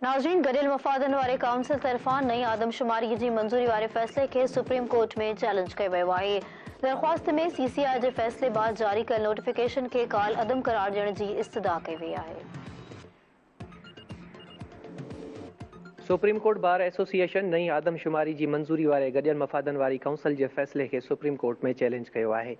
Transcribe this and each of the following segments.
ناظرين گڏيل مفادن واري ڪائونسل طرفان نئين آدمشماري جي منظوري واري فيصلي کي سپريم ڪورٽ ۾ چئلينج ڪيو ويو آهي. درخواست ۾ سي سي آء جي فيصلي بعد جاري ڪيل نوٽيفڪيشن کي ڪالعدم قرار ڏيڻ جي استدعا ڪئي وئي آهي. سپريم ڪورٽ بار ايسوسيئيشن نئين آدمشماري جي منظوري واري گڏيل مفادن واري ڪائونسل جي فيصلي کي سپريم ڪورٽ ۾ چئلينج ڪيو آهي.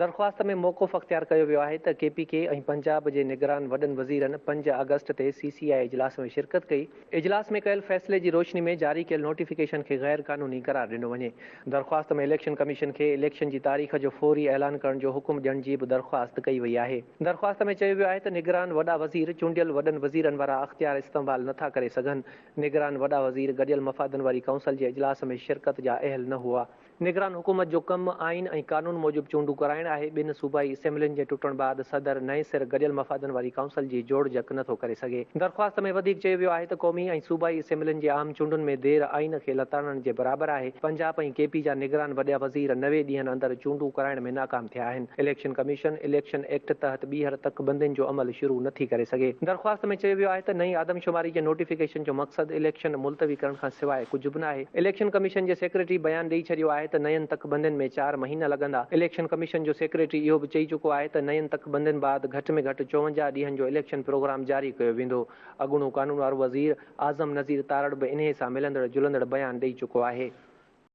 درخواست ۾ موقف اختيار ڪيو ويو آهي ته ڪي پي ڪي ۽ پنجاب جي نگران وڏن وزيرن 5 آگسٽ تي سي سي آء اجلاس ۾ شرڪت ڪئي، اجلاس ۾ ڪيل فيصلي جي روشني ۾ جاري ڪيل نوٽيفڪيشن کي غير قانوني قرار ڏنو وڃي. درخواست ۾ اليڪشن ڪميشن کي اليڪشن جي تاريخ جو فوري اعلان ڪرڻ جو حڪم ڏيڻ جي به درخواست ڪئي وئي آهي. درخواست ۾ چيو ويو آهي ته نگران وڏا وزير چونڊيل وڏن وزيرن وارا اختيار استعمال نٿا ڪري سگهن، نگران وڏا وزير گڏيل مفادن واري ڪائونسل جي اجلاس ۾ شرڪت جا اهل نه هئا. نگران حڪومت جو ڪم آئين ۽ قانون موجب چونڊون ڪرائڻ آهي، ٻن صوبائي اسيمبلين جي ٽٽڻ بعد صدر نئين سر گڏيل مفادن واري ڪائونسل جي جوڙجڪ نه ٿو ڪري سگهي. درخواست ۾ وڌيڪ چيو ويو آهي ته قومي ۽ صوبائي اسيمبلين جي عام چونڊن ۾ دير آئين کي لتاڙڻ جي برابر آهي، پنجاب ۽ ڪي پي جا نگران وڏا وزير 90 ڏينهن اندر چونڊون ڪرائڻ ۾ ناڪام ٿيا آهن، اليڪشن ڪميشن اليڪشن ايڪٽ تحت ٻيهر تڪ بندين جو عمل شروع نه ٿي ڪري سگهي. درخواست ۾ چيو ويو آهي ته نئين آدمشماري جي نوٽيفڪيشن جو مقصد اليڪشن ملتوي ڪرڻ کان سواء ڪجهه به ناهي. اليڪشن ڪميشن جي سيڪريٽري بيان ڏئي ڇڏيو آهي ته نين تڪ بندين ۾ چار مهينا لڳندا. اليڪشن ڪميشن جو سيڪريٽري اهو به چئي چڪو آهي ته نين تڪ بندين بعد گهٽ ۾ گهٽ 54 ڏينهن جو اليڪشن پروگرام جاري ڪيو ويندو. اڳوڻو قانون وارو وزير اعظم نذير تارڙ به انهي سان ملندڙ جلندڙ بيان ڏئي چڪو آهي.